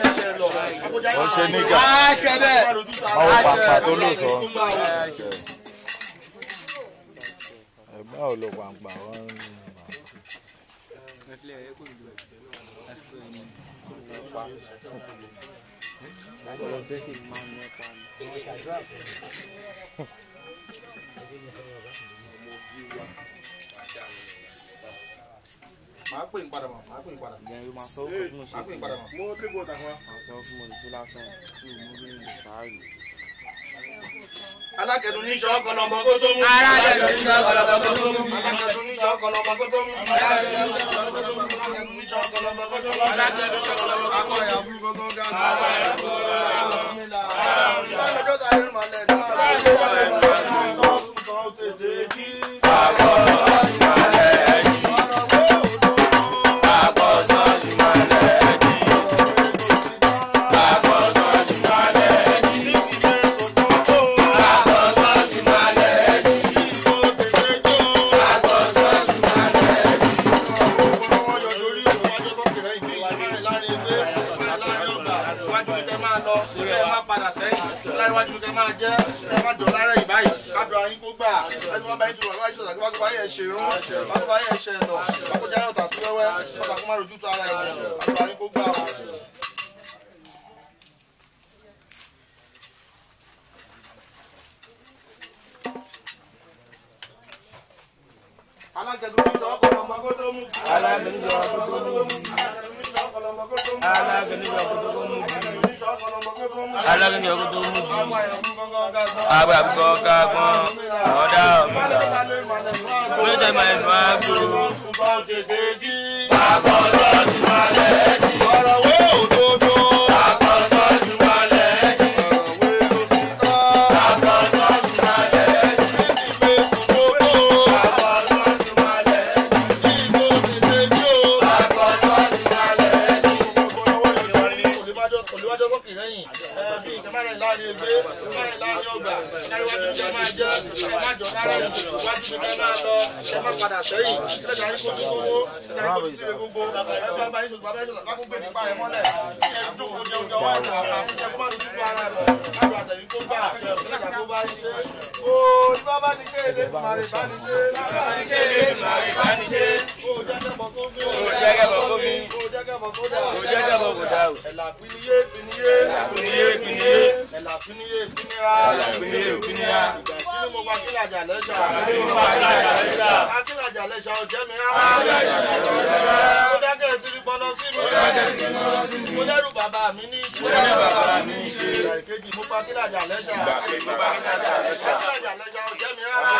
Ó ṣe nígà àwọn pàpà tó lò sọ. Ẹ̀gbọ́n ò lo pàǹpà wọn. Màá pè ń padà mọ̀, màá pè ń padà. Màá pè ń padà mọ̀. Mo drink water fún wa. Alágẹ̀dùn ní sọ́ọ́ kọlọ́mọ kó tó mú. Alágẹ̀dùn ní sọ́ọ́ kọlọ́mọ kó tó mú. Alágẹ̀dùn ní sọ́ọ́ kọlọ́mọ kó tó mú. Alágẹ̀dùn ní sọ́ọ́ kọlọ́mọ kó tó mú. Akọ ìyá fún gbogbo ga. Ìbálòjọ́ ta irun màlẹ̀ náà. ìgbín, kẹ́ má rẹ̀ láàrin egbé, kẹ́ má rẹ̀ láàrin ọgbà, láríwájú ní kẹ́ máa jẹ́, kẹ́ má jọ lára yìí, wájú ní kẹ́ máa lọ, kẹ́ má padà sẹ́yìn, ẹlẹ́dàá yín kojú sówó, ẹlẹ́dàá yín kojú síre gbogbo, ẹ bá bá yín sọ̀tún, bàbá yín sọ̀tún, kákó gbé nípa ẹ̀ mọ́lẹ̀, ẹ dùn kó jẹun jẹun wá ìta, ẹ kó má dojú tó ara ẹ̀ mọ́, káàdùn àtẹ̀yìn kó gbà, ẹlẹ́dàá kó bá yín ṣe. Ó ní bá ní kéde, màrè bá ní ṣe. Ó jẹ́ kẹ́bọ̀ kó gbé. Ó jẹ́ kẹ́bọ̀ kó gbé. Ó jẹ́ kẹ́bọ̀ kó dà. Ó jẹ́ kẹ́bọ̀ kó dà. Ẹ̀là píníyé píníyé. Ẹ̀là píníyé píníyé. Ẹ̀là píníyé pínira. Ẹ̀là píníyé pínira. Ìgbà ìkíni mo pa kílàjà lẹ́ṣà. Ìgbà ìkíni mo pa kílàjà lẹ́ṣà. Akílàjà lẹ́ṣà ò jẹ́ mi rárá. Ó dákẹ́ ti rí gbọ́dọ̀ sí mi. Ó dákẹ́ ti rí gbọ́dọ̀ sí mi. Mo dẹ́rù bàbá mi ní í ṣe. Mo dẹ́rù bàbá mi ní í ṣe. Ìgbà ìkejì mo pa kílàjà lẹ́ṣà. Ìgbà ìkejì mo pa kílàjà lẹ́ṣà. Akílàjà lẹ́ṣà ò jẹ́ mi rárá.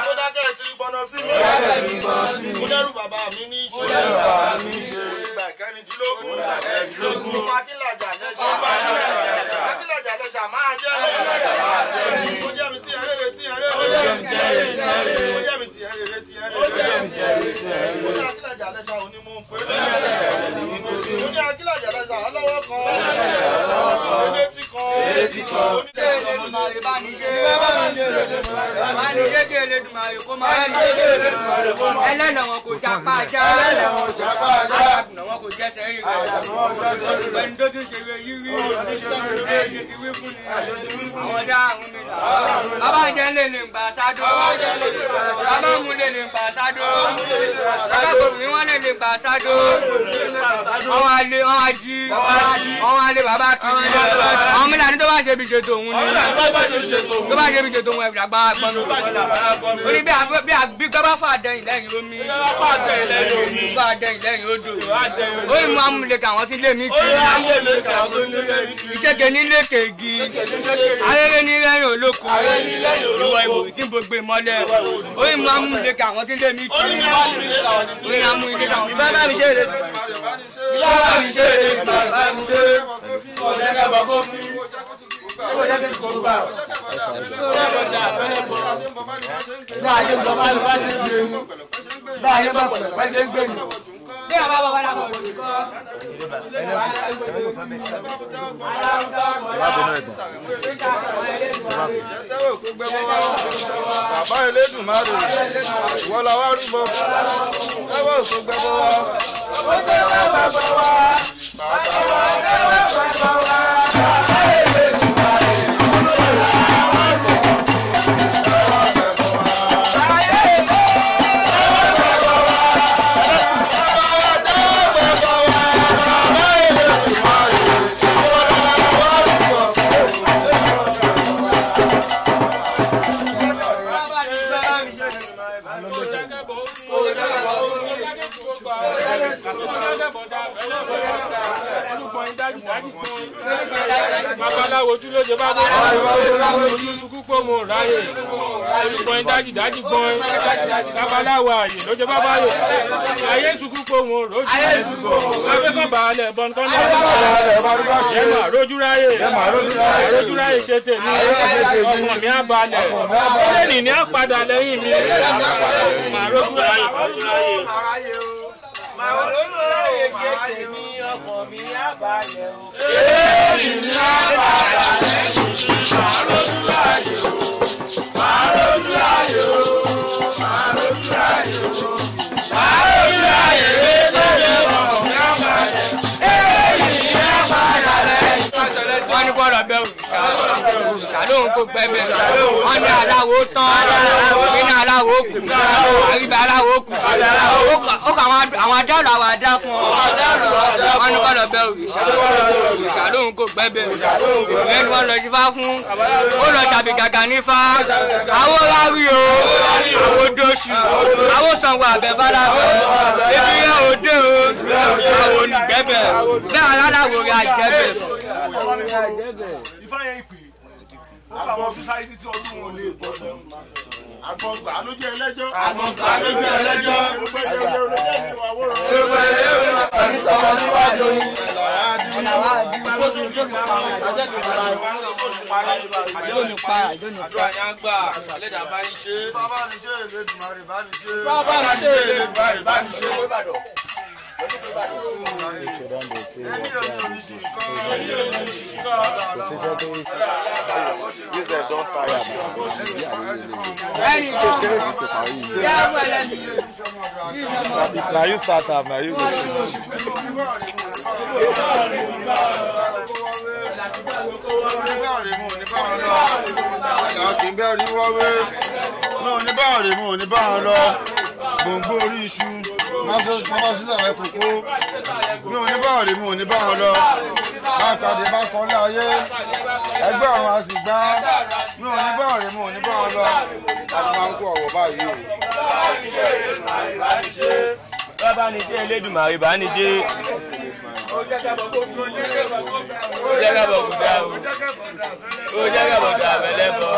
Ó dákẹ́ ti rí gbọ́dọ̀ sí mi. Ó dákẹ́ ti rí gbọ́dọ̀ sí mi. Mo dẹ́rù bàbá mi ní í ṣe. Mo dẹ́rù bàbá mi ní í ṣe. Ìgbà ìkẹrìndínlógún. Ìgbà ìkẹrìndínlógún. Mo pa kílàjà lẹ́ṣà. Mo pa kílàjà lẹ́ṣà. Akílàjà lẹ́ṣà máa jẹ́ mi. Ó jẹ́ mi tí ẹrẹ́rẹ́ tí ẹrẹ́rẹ́. Ó jẹ́ mi tí ẹrẹ́rẹ́ tí ẹrẹ́rẹ́. Ó jẹ́ mi tí ẹrẹ́rẹ́ tí ẹrẹ́rẹ́. Ó jẹ́ mi tí ẹrẹ́rẹ́ tí ẹrẹ́rẹ́. Ó ní akílàjà lẹ́ṣà onímú pé. Ó ní akílàjà lẹ́ṣà ọlọ́wọ́ kan. Elétí kan. Elétí kan. Elédùmarè bá ní ṣe. Bá ní ṣe kí Elédùmarè kó máa ṣe. Ẹlẹ́nà wọn kò japa ajá. Àgùnà wọn kò jẹsẹ̀ rí. Ẹni tó tún ṣe eré yírí. Ẹ ṣe ti wí fún ni. Àwọn dá àrùn mi là. Bàbá jẹ́ lè lè gbà sádó. Bàbá mú lè lè gbà sádó. Bàbá gbòmí wọn lè lè gbà sádó. Àwọn alẹ́ àwọn ají. Àwọn alẹ́ bàbá kiri. Àwọn mílíọ̀nù tó bá ṣe bí ṣe tòun ni. Tó bá ṣe bí ṣe tòun ẹ̀fìlà gbá gbọ́n mi. Ó ní bí gbọ́ bá fà dẹ́yìn lẹ́yìn omi. Fà dẹ́yìn lẹ́yìn odò. Ó ní máa mú leke àwọn tí lé mi kiri. Ìkéke ní lékè igi. Arére ní rẹ́rìn olóko. Ìwọ ìwò tí ń gbogbo ìmọ́lẹ̀. Ó ní máa mú leke àwọn tí lé mi kiri. Ó ní máa mú leke àwọn tí lé mi kiri. Bàbá mi ṣe é. Bàbá mi ṣe é. Ọ̀jẹ̀ kẹ́bọ̀ kó fi. Bí a bá bọ̀ wá lábọ̀ olùkọ́. Bàbá Elédùmarè, ìwọ la wá rúbọ fún. Ẹwọ́ òkú gbẹbọ wá. Bàbá wa. Bàbá wa. Bàbá wa. Babaláwo ojú ló ṣe bá dé. Ojú sunkún pé mo ráyè. Olùgbọ̀n dájì dájì gbọ̀n. Babaláwo àyè ló ṣe bá báyè. Ayé sunkún pé mo rójú. Afẹ́kàn balẹ̀ bọ̀ǹkan náà. Ṣé màá rójú ráyè? Rójú ráyè ṣe tèmi. Ọmọ mi á balẹ̀. Lẹ́nìí ní á padà lẹ́yìn mi. Màá rójú ráyè. Màá rójú ráyè ṣe tèmi. Ọkàn mi á balẹ̀ o. Èyí ni á padà lẹ́yìn mi. Màá rójú ráyè o. Màá rójú ráyè o. Màá rójú ráyè o. Màá rójú ráyè lẹ́yìn ọkàn mi á balẹ̀. Èyí ni á padà lẹ́yìn. Wọ́n ní kọ́rọ̀ bẹ́ òrìṣà. Òrìṣà lóhun kó gbẹ́bẹ́. Wọ́n ní aláwo tán. Iná aláwo kù. Àríbá aláwo kù. Ó kọ àwọn adáàlú àwọn adá fún ọ. Wọ́n ní kọ́rọ̀ bẹ́ òrìṣà. Òrìṣà lóhun kó gbẹ́bẹ́. Ìwé ni wọ́n lọ sí fá fún. Ó lọ tàbí gàgà ní fá. Àwo rárí o. Àwo dóṣù. Àwo sanwó àbẹ̀fálá. Ebi yẹn ò dé o. Àwo olùgbẹ́bẹ̀. Bẹ́ẹ̀ aláwo rẹ̀ àjẹbẹ̀. Ifá yẹn ìpè ó kà wọ́n fi sáré títí ọdún wọn lè bọ́ sọ. Àgbọ̀ngbà ló jẹ́ ẹlẹ́jọ́. Àgbọ̀ngbà ló jẹ́ ẹlẹ́jọ́. Erùpẹ̀ yẹn ló jẹ́ ìwà wòrán. Erùpẹ̀ yẹn ló jẹ́ ìwà níwájú. Àdúrà yẹn á gbà, ẹlẹ́dàá bá ní ṣe. Bàbá ní ṣe Elédùmarè bá ní ṣe. Bàbá ní ṣe Elédùmarè bá ní ṣe. Now you start up, now you go. Gbòǹgbò orí iṣu máa ṣe kókó mi ò ní bá ọ̀rẹ́ mi ò ní bá wọn lọ bá pàdé bá kọ́ láyé ẹgbẹ́ ọ̀run a sì gbá mi ò ní bá ọ̀rẹ́ mi ò ní bá wọn lọ láti máa ń kó ọ̀wọ̀ báyìí o. Bàbá ní ṣe Elédùmarè bá ní ṣe. Ó jẹ́ kábọ̀ kó ó jẹ́ kábọ̀ kó dá o. Ó jẹ́ kábọ̀ dá abẹ́lẹ́ bọ̀.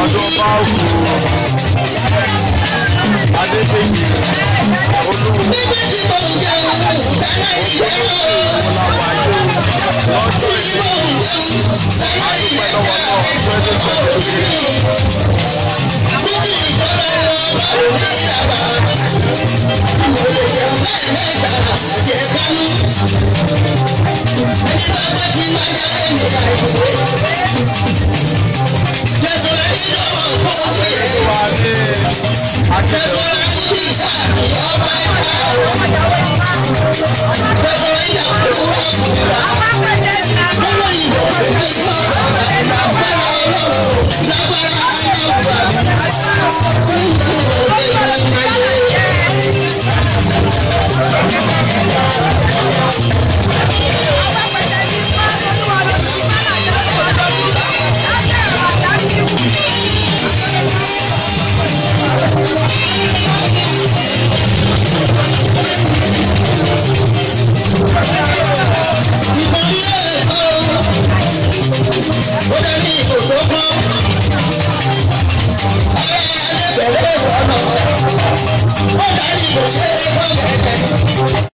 Ọdún báwù Adéṣèyí Olúwa ní akéde.